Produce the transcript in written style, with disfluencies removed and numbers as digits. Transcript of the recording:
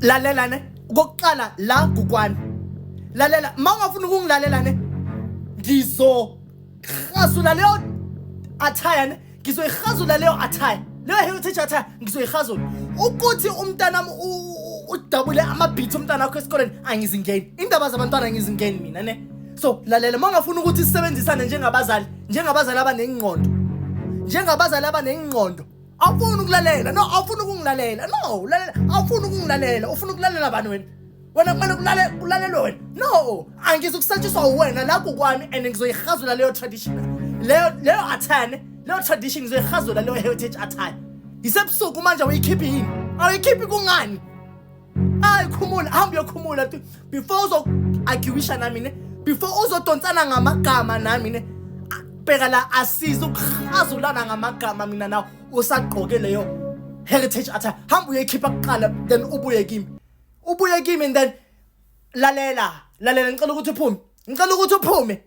Lalela ne, okokuqala la kukwami. Lalela, uma ungafuni ukungilalela ne, ngizohrazula leyo attire ne, ngizoyihrazula leyo attire. Leyo heritage attire ngizoyihrazula. Ukuthi umntanami udabule ama-beats umntana wakho esikoleni angizingeni. Indaba zabantwana ngizingeni mina ne. So lalela, uma ungafuni ukuthi sisebenzisane njengabazali, njengabazali abanengqondo. Njengabazali abanengqondo. Awufuni ukulalela, no, awufuni ukungilalela, no, lalela, awufuni ukungilalela, ufuna ukulalela bani wena? Wena kumele kulale kulalelwe wena. No, angizukusatshiswa uwena la kukwami and ngizoyihazula leyo tradition. Leyo attire, leyo tradition ngizoyihazula leyo heritage attire. Isebusuku manje awuyikhiphi yini? Awuyikhiphi kungani? Hayi khumula, hamba uyokhumula tu. Before uzo arguisha nami ne, before uzodonsana ngamagama nami ne. Bheka la asiza ukuhazulana ngamagama mina nawe usagqoke leyo heritage attire. Hamba uyoyikhipha kuqala then ubuye kimi. Ubuye kimi and then lalela, lalela ngicela ukuthi uphume. Ngicela ukuthi uphume.